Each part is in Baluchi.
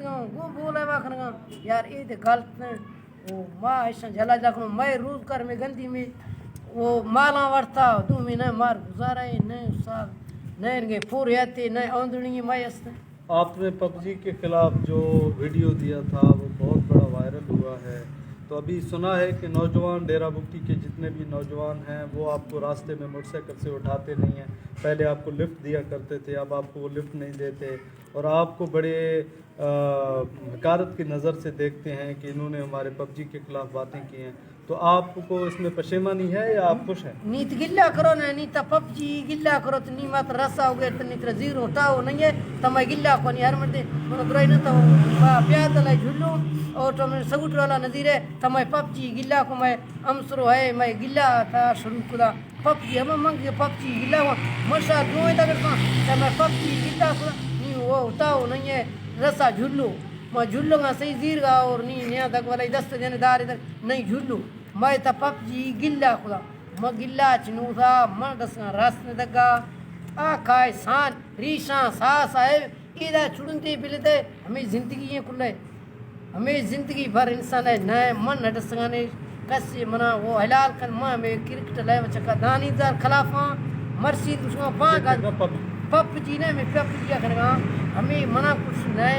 گوں بولے وا کنگا، یار اے تے غلط نہ۔ او ما ایشاں جلا جلا کنوں، مئے روزگار میں گندی میں او مالاں ورتا، دومی نہ مار گزارا ہے، نہ صاحب، نہ انگے پور یاتے، نہ اوندڑی مئے است۔ آپ نے پبجی کے خلاف جو ویڈیو دیا تھا، وہ بہت بڑا وائرل ہوا ہے۔ تو ابھی سنا ہے کہ نوجوان ڈیرہ بگٹی کے جتنے بھی نوجوان ہیں، وہ آپ کو راستے میں موٹر سائیکل سے اٹھاتے نہیں ہیں۔ پہلے آپ کو لفٹ دیا کرتے تھے، اب آپ کو وہ لفٹ نہیں دیتے اور آپ کو بڑے، آ، حقارت کی نظر سے دیکھتے ہیں کہ انہوں نے ہمارے پبجی کے خلاف باتیں کی ہیں۔ تو آپ کو اس میں پشیمانی ہے یا آپ خوش ہیں؟ نی تے گلہ کرو نا، نی تا پبجی گلہ کرو تو نی مات رسا ہو گئے تو نی ترا زیرو ٹاو نہیں ہے، تا مئے گلہ کو نی ہر مردے، من برائی نہ تو پیادل ہے جھلو، اور تو من سگوٹر والا نظیر ہے، تا مئے پبجی گلہ کو مئے امسرو ہے، مئے گلہ تا شروع کدا۔ پبجی ہم من کے پبجی گلہ کو، من شا دوئے دا کرتا، تا مئے پبجی گلہ کو، نی وہ ٹاو نہیں ہے، رسا جھلو، ما جھلو گا صحیح زیر گا اور نی نیا تک والا دست دینے دار ادھر نہیں جھلو۔ مئے تا پبجی گلہ خدا، ما گلہ چنوسا، ما ڈساں راست نہ دگا۔ آ کائے سان، ریشاں، ساس آئے، ایدا چڑنتے بلتے، ہمیں زندگی ہیں کلے۔ ہمیں زندگی بھر انسان ہے، نہ من نہ ڈسگانے، کسے منا وہ حلال کن، ما ہمیں کرکٹ لائے چکا دانی دار خلافاں، مرشید گشما پانک پبجی۔ پبجی نہ، ہمیں پبجی کنگا، ہمیں منا کچھ نہ،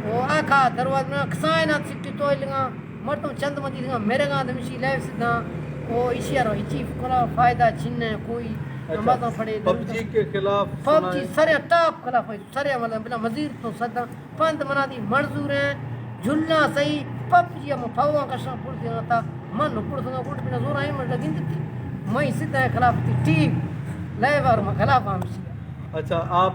وہ آکھا دروازہ کسائے نہ سکے تو لگا۔ مردم چند مدی دگاں مرگاں دمشی لیو سداں، او ایشی ءَ را ہچی فکرا فائدہ چن ہے کوئی۔ اچھا، نمازاں پڑھے، پبجی کے خلاف پبجی سنائے۔ سرے ٹاپ خلاف ہے، سرے مطلب بلا مزیر تو سداں پند منا دی منظور ہیں۔ جھلاں صحیح، پبجی ہم پھواں کشاں پڑ دیاں تا، من نو پڑ سنگا گوٹ بنا زور آئیں من لگن تی، میں سداں خلاف تی ٹیم لیو اور میں خلاف ہمشی۔ اچھا، آپ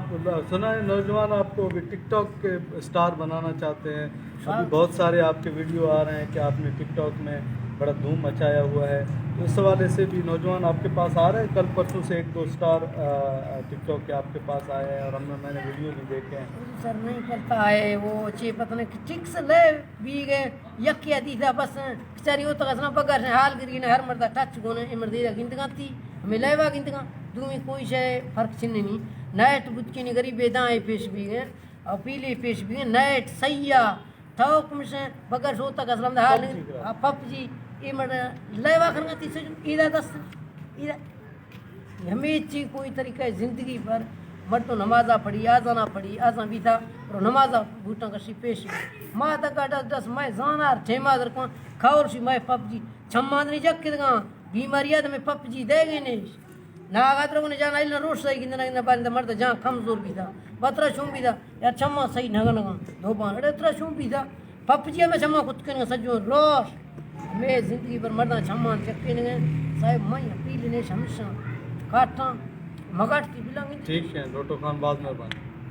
سنا ہے نوجوان آپ کو بھی ٹک ٹاک کے اسٹار بنانا چاہتے ہیں؟ ابھی بہت سارے آپ کے ویڈیو آ رہے ہیں کہ آپ نے ٹک ٹاک میں بڑا دھوم مچایا ہوا ہے، تو اس حوالے سے بھی نوجوان آپ کے پاس آ رہے ہیں؟ کل پرسوں سے ایک دو اسٹار، آ، ٹک ٹاک کے آپ کے پاس آئے ہیں اور ہم نے، میں نے ویڈیو بھی دیکھے ہیں۔ سر نہیں کرتا ہے وہ، چی پتہ نہیں کہ ٹھیک سے لے بھی گئے، یکی ادیثہ بس بیچاری وہ تو کسنا بگر سے حال گری نے ہر مردا ٹچ گونے، اے مردی گندگا تی، ہمیں لیوا گندگا، دومی کوئی شے فرق چننی، نیٹ بوت کی نی غریب داں اے پیش بھی گئے، اور پیلے پیش بھی گئے، نیٹ سیاہ، ٹھوک مشیں، بگر شوتگ اسلم دا حال پبجی نہیں۔ کرا۔ آ، پبجی، اے مڑ لیوا کنگا تی سجن، ایدا دست، ایدا۔ ہمے چی کوئی طریقہ زندگی پر مردم نمازا پڑھی، آزانا پڑھی، آزان بیتا، اور نمازا بوٹاں کشی پیش۔ ما دگا ڈس ڈس، میں زانار ٹھیما در کن، کھاور شی میں پبجی، چماندنی جک کدگاں، بیماری آدم پبجی دے گئے نیش۔ ناگا ترا گونے جان ایل روش سہی گندنا گندنا بارندا مرد جان کمزور بیتا۔ بترا چون بیتا؟ یار چماں سہی نگنگاں۔ دھوبان، اڑے ترا چون بیتا؟ پبجی ہمیں چماں کت کنگا سجون روش۔ ہمیں زندگی پر مرداں چماں چکینگا۔ صاحب میں اپیل نیش ہمیشاں کاٹاں۔ مگاٹ تی بلنگ۔ ٹھیک ہے، لوٹو خان، بہت مہربانی۔